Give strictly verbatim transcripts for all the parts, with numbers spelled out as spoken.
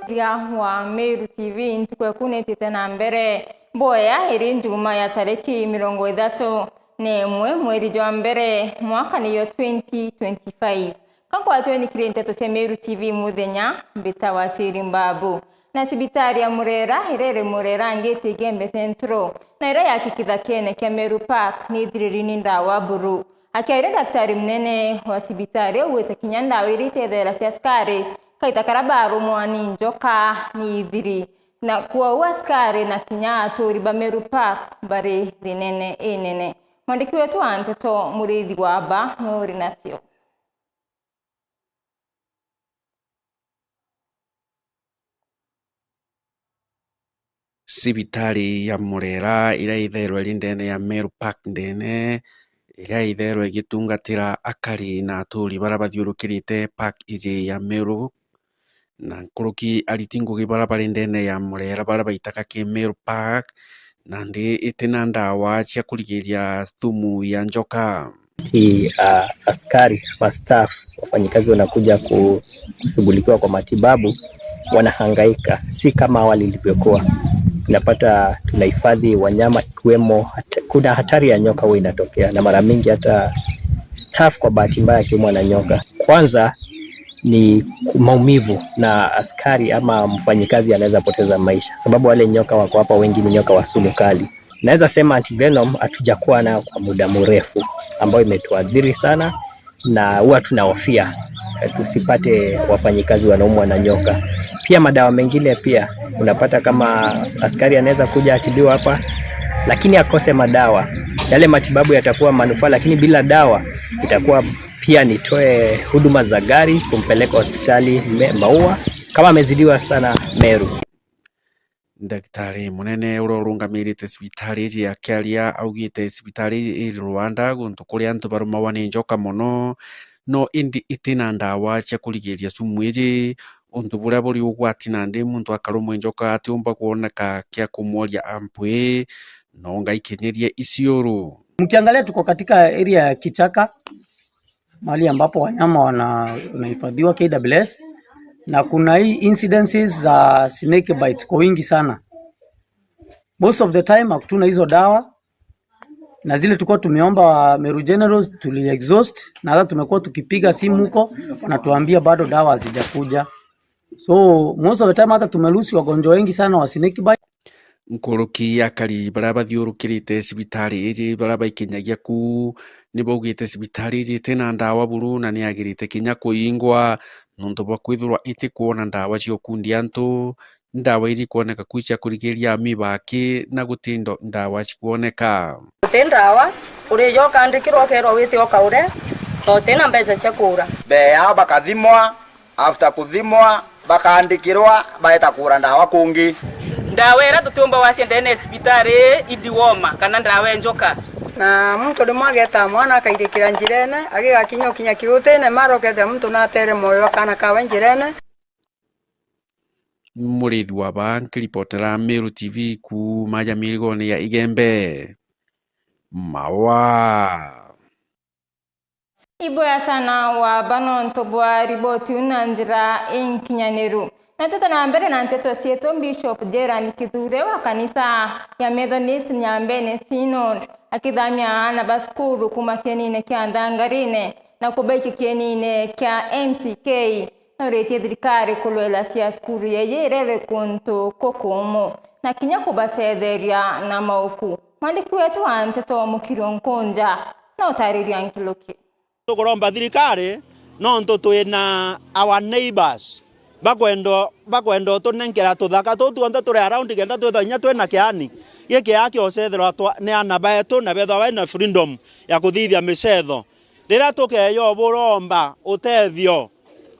Ria wa Meru T V ntuku ekunitite na mbere. Mboya iri njuma ya tariki mirongo ithatu na imwe mweri jwa mbere mwaka niyo twenty twenty-five. Ka nkwatwe ni kiri nteto cia Meru T V muthenya, mbita wa Chiri Mbabu. Na cibitari ya Murera iria iri Murera ngiti Igembe Central, na iria ya kithakene kia Meru Park ni ithiriri ni ndawa buru. Akiaria, daktari munene wa cibitari augite kinya ndawa iria itetheragia askari kaita karia barumwa ni njoka ni ithiri, na kwou askari na kinya aturi ba Meru Park bari rinene inene. Mwandiki wetu wa nteto Muriithi wa Aba niwe uri nacio. Cibitari ya Murera iria ithairwe iri ndene ya Meru Park ndene, iria ithairwe igitungatira akari na aturi baria bathiurukirite park iji ya Meru, na nkuruki ariti ngugi baria bari ndene ya Murera baria baitaga ki Meru Park, nandi itina ndawa cia kurigiria thumu ya njoka. Ti, ah, askari ama staff, wafanyikazi wanakuja ku-, kushughulikiwa kwa matibabu, wanahangaika, si kama awali ilivyokuwa. Unapata tunahifadhi wanyama, ikiwemo hat-, kuna hatari ya nyoka huwa inatokea, na mara mingi hata staff kwa bahati mbaya akiumwa na nyoka, kwanza ni maumivu, na askari ama mfanyikazi anaweza poteza maisha, sababu wale nyoka wako hapa wengi ni nyoka wa sumu kali. Naweza sema antivenom hatujakuwa nayo kwa muda mrefu, ambayo imetuathiri sana, na huwa tunahofia, eh, tusipate wafanyikazi wanaumwa na nyoka. Pia madawa mengine pia, unapata kama askari anaweza kuja atibiwa hapa, lakini akose madawa. Yale matibabu yatakuwa manufaa, lakini bila dawa itakuwa pia nitoe huduma za gari kumpeleka hospitali Me-, Maua, kama amezidiwa sana Meru. Ndagitari munene uria urungamirite cibitari iji akiaria augite cibitari iri Rwanda guntu kuria antu barumagwa ni njoka mono, no indi itina ndawa cia kurigiria sumu iji, untu buria buri ugwati nandi muntu akarumwa njoka atiumba kwoneka kia kumworia ampwi, no ngaikinyirie iciuru. Mkiangalia tuko katika area ya kichaka, mahali ambapo wanyama wana-, wanahifadhiwa K W S, na kuna hii incidences za snake bites kwa wingi sana. Most of the time hatuna hizo dawa, na zile tulikuwa tumeomba Meru Generals tuli exhaust, na hata tumekuwa tukipiga simu huko, wanatuambia bado dawa hazijakuja. So most of the time hata tumelusi wagonjwa wengi sana wa snake bite. Nkuruki akari baria bathiurukirite cibitari iji baria baikinyagia ku, ni baugite cibitari iji itina ndawa buru na ni yagirite kinya kuingwa nontu bwa kwithirwa itikwona ndawa cia ukundia antu, ndawa iria ikwoneka ku cia kurigiria amiba aki na guti ndo-, ndawa cikwoneka. Guti ndawa, urijo ukandikirwa ukerwa wite ukaure, na utina mbeca cia kuura. Mbee yao bakathimwa, after kuthimwa, bakaandikirwa, baeta kuura ndawa kungi. Ndawa iria tutiumba wacia ndene ya cibitari ii, i dewormer kana ndawa ya njoka. Na muntu rimwe agetaa mwana akairikira njirene, agigakinya ukinya kirutine, mara ukethira muntu natere mwoyo wa kaana kawe njirene. Murithi wa Aba nkiripotera Meru T V kuuma Jamirigone ya Igembe. Mawa. Iboya sana wa Aba nontu bwa riboti iu na njira inkinyaniru. Na twite na mbere na nteto cietu, Bishop Gerald Kithure wa kanisa ya Methodist Nyambene Synod akithamia aana ba cukuru kuuma kienine kia Nthangarine na kubaikia kienine kia M C K. Noritie thirikari kurwela cia cukuru yeeji iria iri kuntu kukumu na kinya kubatetheria na mauku. Mwandiki wetu wa nteto Mukiri Nkunja na utariria nkiluki. Tukuromba thirikari nontu twina our neighbors bakwenda, bakwenda utunenkera tuthaka tuu tuonthe turi around kenda twithwa inya twina kiani gikiaa kiocethirwa twa-, ni aana betu na bethwa baina freedom ya kuthithia micetho. Riria tukeeja uburomba utethio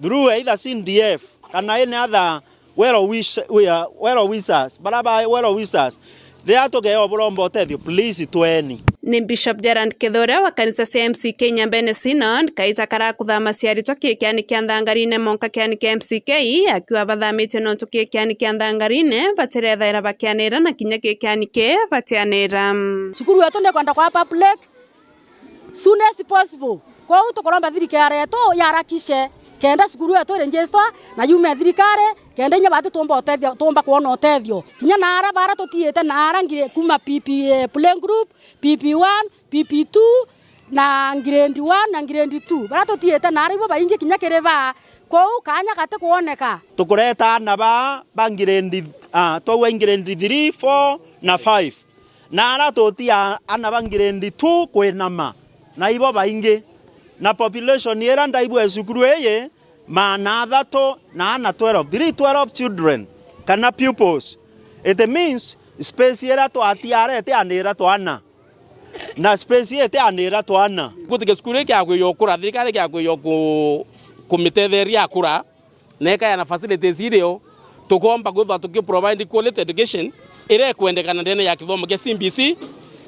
through either C D F kana any other well wish-, we are well wishers, baria ba well wishers, riria tukeeja uburomba utethio, please tweni. Ni Bishop Gerald Kithure wa kanisa cia M C K Nyambene Synod kaija karakuthama ciaritwa ki kiani kia Nthangarine monka kiani kia M C K, akiuga bathamitie nontu ki kiani kia Nthangarine batirethaira bakianira na kinya ki kiani ki batianira. Cukuru yetu ni kwenda kwa public soonest possible. Kwou tukuromba thirikari yetu yarakishe kenda cukuru yetu iregister na yume thirikari, kenda inya bati tumba utethio, tumba kwona utethio. Kinya naara bara tutiite naara ngire kuma P P, eh, playgroup, P P one, P P two, na grade one na grade two. Bara tutiite naara ibo baingi kinya kiri baa. Kwou kaanya gati kwoneka. Tukureta aana baa ba grade, ah, twaua grade three, four na five. Na ara tutia ana ba grade two kwinama, na ibo baingi. Na population ira ndaigua cukuru iyi, maana athatu na ana twelve, three twelve children, kana pupils. It means space ira twatia ara itianira twana. Na space itianira twana. Gutike cukuru ikiakwija ukura, thirikari ikiakwija ku-, kumitetheria akura. Na ikaya na facilities irio, tukomba kwithwa tuki provide quality education iria ikwendekana ndene ya kithomo kia C B C,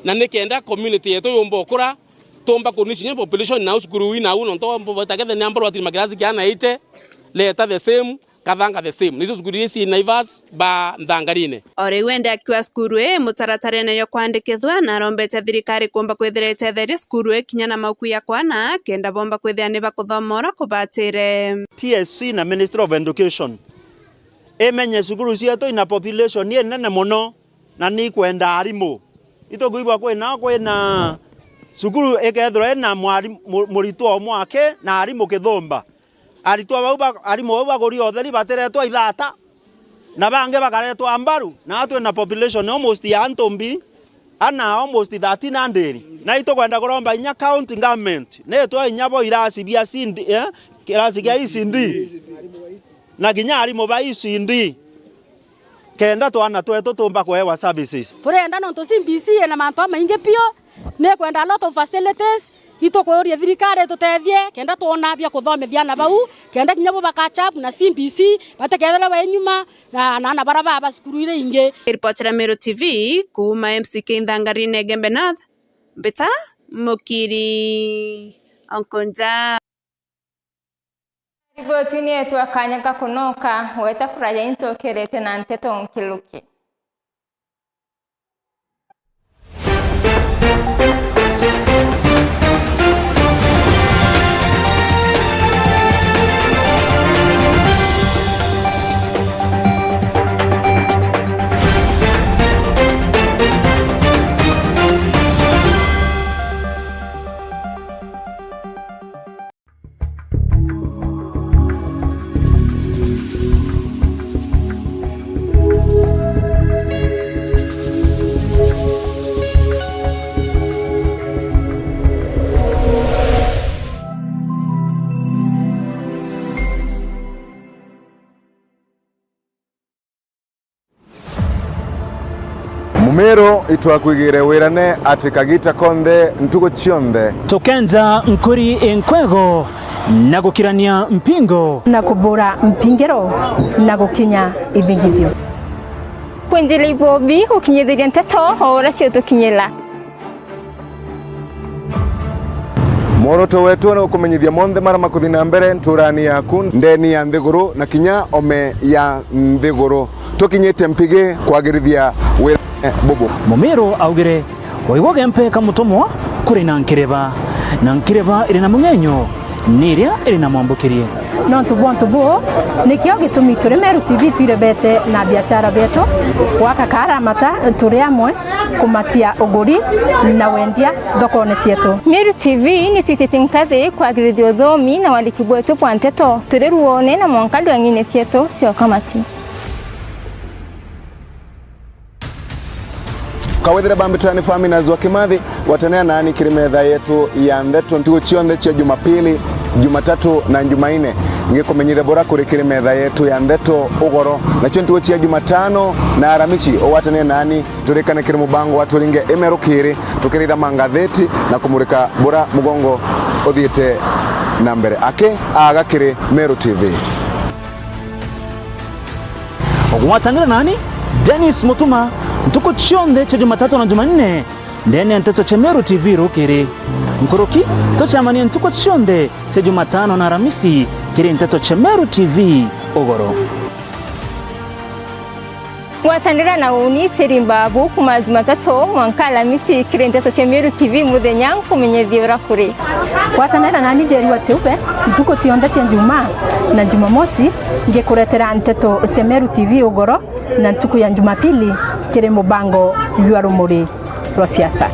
na nikenda community yetu yumba ukura, tumba kunicinya population nau cukuru ii nau, nontu bwita kethe ni ambarwatiri makirasi kia ana eighty, Leta the same, Kathanga the same. Nicio cukuru iria ci Naivas ba Nthangarine. O riu ende akiuga cukuru ii mutaratarene jwa kwandikithua, na arombete thirikari kuumba kwithira itetheria cukuru ii kinya na mauku ya kwana, kenda boomba kwithira ni bakuthoma uria kubatire. T S C na Ministry of Education imenye cukuru cietu ina population inene mono, na ni ikwenda arimu. Itukwigua kwina, kwina cukuru ikethirwa ina mwarimu, mu-, muritwa umwe aki na arimu kithumba. Aritwa bau ba-, arimu bau bakuria utheri batiretwa ithata, na bangi bakaretwa mbaru, na twina population almost ya antu mbi ana, almost thirteen hundred. Na itukwenda kuromba inya county government, nitwa inya bo irasi bia C D, eh, kirasi kia E C D, na kinya arimu ba E C D. Kenda twana twetu tumba kuewa services. Turenda nontu C B C ina mantu amaingi piu, ni kwenda a lot of facilities, itukuuria thirikari itutethie, kenda twona bia kuthomithia ana bau, kenda kinya bo ba catch up na C B C, batikethirwe bai nyuma na, na ana bara baa ba cukuru iria ingi. Ripoti ya Meru T V, kuuma M C K Nthangarine Igembe North, Mbita Mukiri Onkonja. Riboti ni yetu ya kanya ga kunoka, gweta kuraja incokerete na nteto nkiruki. Mumiru itwakwigire wirane ati kagita konthe ntugu cionthe. Tukenja nkuri inkwego na gukirania mpingo. Na kubura mpingiro na gukinya ithingithio. Kwinjira ibobi gukinyithiria nteto o uria ciutukinyira. Mworoto wetu ni gukumenyithia monthe maria makuthi na mbere nturani yaku, ndeni ya nthiguru na kinya ome ya nthiguru. Tukinyite mpigi kwagirithia wira bubu. Mumiru augire, waigua gempe ka mutumwa kuri na nkireba, na nkireba iri na mung'enyo ni iria iri na mwambukirie. Nontu bwa untu buu, nikio gitumi turi Meru T V twirebete na biashara bietu, gwaka karamata turi amwe, kumatia uguri na wendia thokone cietu. Meru T V ni twititie nkathi kwagirithia uthomi na wandiki bwetu bwa nteto turi ruone na mwanka ndwang'ine cietu cia ukamati. Kawethire bambitani Faminas wa Kimathi, gwatanira nani kiri metha yetu ya ndeto ntugu cionthe cia Jumapili, Jumatatu na Jumaine. Ngikumenyithia bura kuri kiri metha yetu ya ndeto ugoro. Nacio ntugu cia Jumatano na Aramisi, ugwatanire nani turikane kiri mubango wa Turinge Imeru Kiri, tukiritha mangatheti na kumurika bura mugongo uthiite na mbere. Aki aga kiri Meru T V. Ugwatanire nani, Dennis Mutuma, ntuku cionthe cia Jumatatu na Jumanne, ndene ya nteto cia Meru T V rukiri. Nkuruki, tucemanie ntuku cionthe cia Jumatano na Aramisi kiri nteto cia Meru T V ugoro. Gwatanira na uni Chirimba Abu kuma Jumatatu mwanka Alamisi kiri Nteto cia Meru T V muthenya nkumenyethie uria kuri. Gwatanira nani Njeri wa Chiupe ntuku cionthe cia Njumaa na Jumamosi, ngikuretera Nteto cia Meru T V ugoro na ntuku ya Jumapili kiri mubango jwa Rumuri rwa Siasa.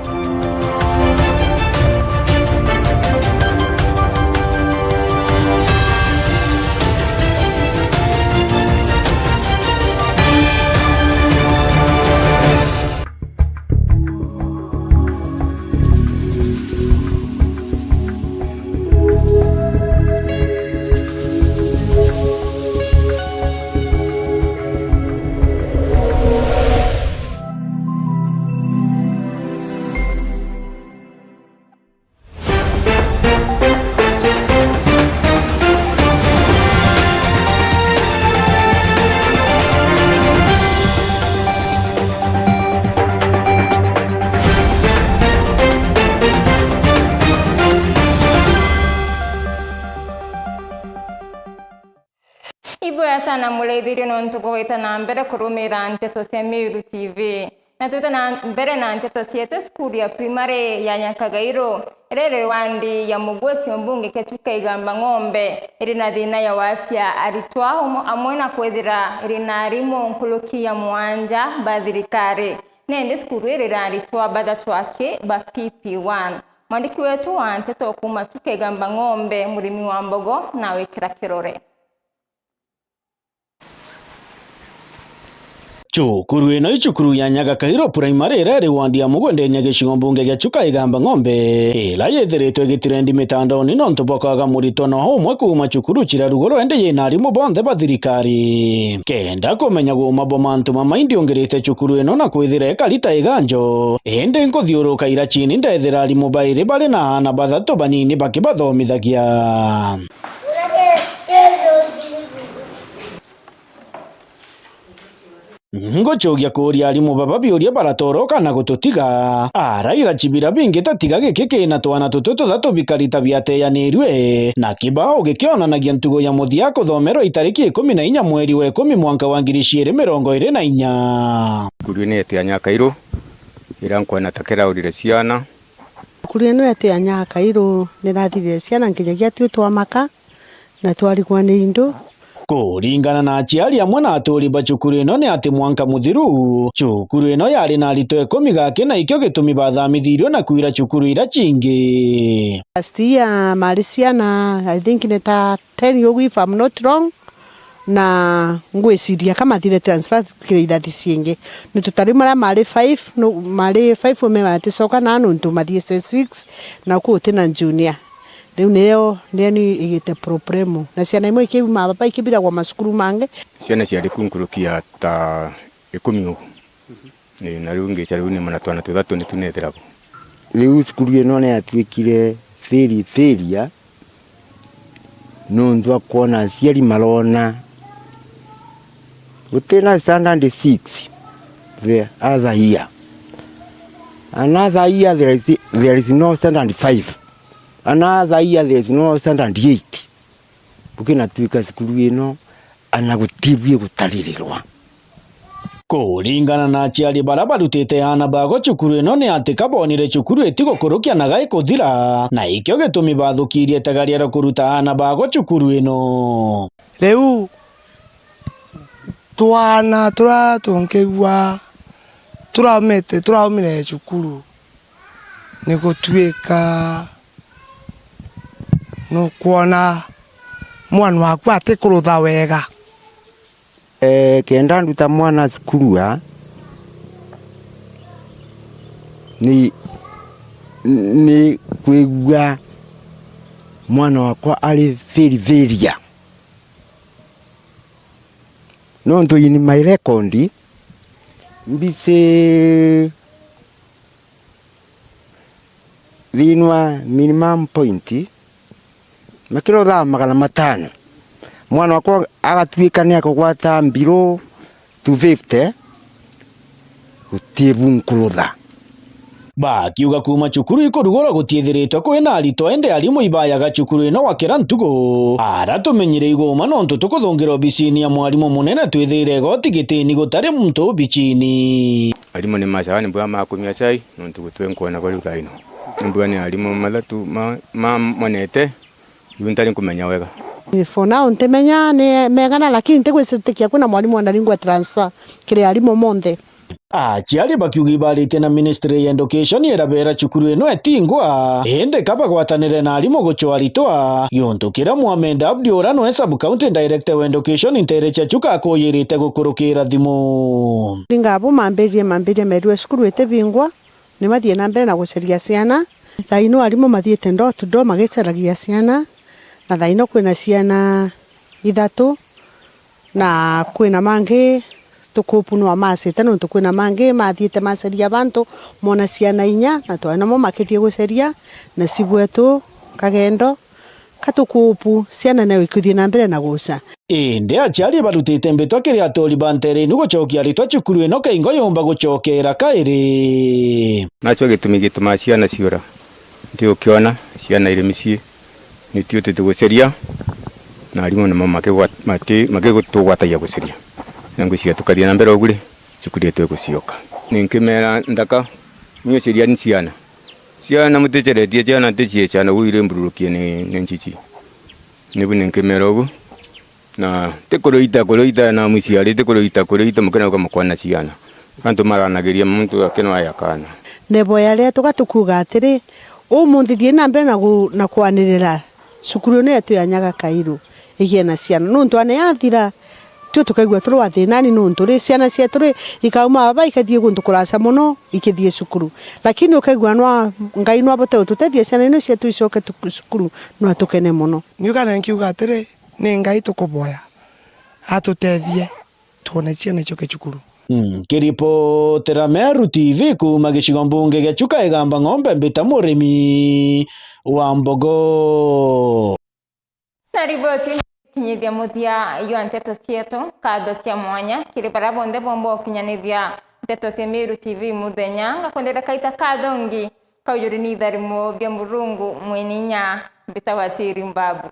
Ibwega sana muraithiria nontu bwa gwita na mbere kurumira Nteto cia Meru T V. Na twite na mbere na nteto cietu, cukuru ya primary ya Nyakagairu, iria iri wandi ya Mugucio mbunge Kechuka Igamba Ng'ombe, iri na thina ya wacia aritwa umo-, amwe na kwithira iri na arimu nkuruki ya mwanja ba thirikari. Nindi cukuru iri na aritwa bathatu aki ba P P one. Mwandiki wetu wa nteto kuuma Chuka Igamba Ng'ombe, Murimi wa Mbogo, nawikira kirore. Cukuru ino i cukuru ya Nyagakairo Primary iria iri wandi ya Mugwendenya gicigo mbunge gia Chuka Igamba Ng'ombe, ila yithiritwe igitirendi mitandaoni nontu bwa kwaga muritwa no umwe kuuma cukuru cira ruguru, indi yina arimu bonthe ba thirikari. Kenda kumenya guuma bwa mantu mamai ndiungirite cukuru ino na kwithira ikari ta iganjo, indi nkuthiuruka ira chini ndethira arimu bairi bari na aana bathatu banini bakibathomithagia. Ngucugia kuuria arimu baba biuria baratoroka na gututiga. Araira chibira bingi ta tiga giki kina twana tutu tuthatu bikari ta biateyanirue na kibao gikionanagia ntugo ya muthia kuthomerwa itariki ikumi na inya mweri wa ikumi mwanka wa ngiri ciiri mirongo iri na inya. Cukuru ino yetu ya Nyakairu, ira nkwona ta kiraurire ciana. Cukuru ino yetu ya Nyakairu nirathirire ciana nkinyagia tui twamaka na twarigwa ni indu. Kuringana na aciari amwe na aturi ba cukuru ino ni ati mwanka muthiru, cukuru ino yari na aritwa ikumi gaki na ikio gitumi bathamithirio na kwira cukuru ira cingi. Last year mari ciana, I think ni ta ten ugu if I'm not wrong, na ngwiciria ka mathire transfer kiri ithathi ciingi. Ni tutari maria mari five, no, mari five ume baticoka na nontu mathii S S six, na ku uti na junior. Riu niyo, niyo ni igite problem. Na ciana imwe ikiuma baba ikibiragwa macukuru mangi. Ciana ciari ku nkuruki ya ta ikumi ugu. Ii, na riu ngica riu ni mana twana tuthatu ni tunethira bo. Riu cukuru ino ni yatuikire fail failure nontu akwona aciari marona gutina standard six the other year. Another year there is, there is no standard five. Another year there is no standard eight. Bukinatuika cukuru ino ana gutibui gutaririrwa. Kuringana na aciari baria barutite aana bago cukuru ino ni ati ka bonire cukuru itigukurukia na gai kuthira, na ikio gitumi bathukirie itagaria ria kuruta aana bago cukuru ino. Riu twana turia tungigua turaumite, turaumire cukuru ni gutuika nukwona mwana waku atikurutha wega. Ee, kenda nduta mwana cukuru a, ni, ni kwigua mwana wakwa ari fail failure. Nontu in my record, mbisi thiini wa minimum point, makirothaa magana matano. Mwana wakwa agatuika ni akugwata below two fifty, guti bu nkurutha. Bakiuga kuuma cukuru ikurugurwa gutiithiritwe kwina aritwa, indi arimu ibayaga cukuru ino gwa kira ntugu. Ara tumenyire iguma nontu tukuthungira obisini ya mwarimu munene twithiire igoti gitini gutari muntu obisini. Arimu ni macaga ni mbua makumia cai, nontu gutwe nkwona bari thaino. Ni mbua ni arimu mathatu ma, ma monete, iu ntari nkumenya wega. For now ntimenya ni megana, lakini ntigwicitikia kwina mwarimu anaringwa transfer kiri arimu monthe. Aciari bakiuga ibaritie na Ministry ya Education irabera cukuru ino itingwa, indi kabagwatanire na arimu gucwa aritwa, giuntu kiria Mohamed Abdi uria nwe Sub County Director wa Education ntere cia Chuka akuyirite gukurukira thimu. Ringa abo mambirie, mambirie merue cukuru itibingwa, ni mathie na mbere na guceria ciana. Thaino arimu mathiite door to door magicaragia ciana, na thaino kwina ciana ithatu, na kwina mangi tukupu nwa macite, nontu kwina mangi mathiite maceria bantu, mona ciana inya, na twae namo makithie guceria, na cibwetu kagendo, katukupu ciana neo ikuthie na mbere na guca. Indi aciari barutite mbitwa kiri aturi ba ntere inu gucokia aritwa cukuru ino kaingo yumba gucokera kairi. Nacio gitumi gitumaa ciana ciura, nti ukiona ciana iri micii, nitio tutiguceria, na arimu nimo makigwa-, mati-, makigutugwatagia guceria. Na ngwiciria tukathie na mbere ugu ri, cukuru yetu igucioka. Ninkimera nthaka, ni uceria ni ciana. Ciana muticeretie, ciana ticiecana, uu iri mbururukie ni, ni ncici. Nibu ninkimera ugu. Na ti kuruita, kuruita na muciari, ti kuruita, kuruita mukinauga mukwana ciana. Antu maranagiria muntu akinwaya kana. Nebo ya riria tuga tukuuga atiri, umunthi thii na mbere na gu-, na kwanirira cukuru ino yetu ya Nyaga Kairu igie na ciana. Nontu ane yathira, tio tukaigua turi wa thinani nontu ri, ciana cietu ri, ikauma baba ikathie guntu kuraca mono ikithie cukuru. Lakini ukaigua nwa Ngai nwabote gututethia ciana ino cietu icoke tu-, cukuru, nwa tukene mono. Niuga na nkiuga atiri, ni Ngai tukuboya atutethie twone ciana icoke cukuru. Mm, nkiripotera Meru T V kuuma gicigo mbunge gia Chuka Igamba Ng'ombe, mbita Murimi wa Mbogo. Na riboti ikinyithia muthia jwa nteto cietu, nkatho cia mwanya kiri baria bonthe bomba gukinyanithia nteto cia Meru T V muthenya. Ngakwendera kaita kathongi kaujuri ni itharimo bia Murungu mwene inya, mbita Watiri Mbabu.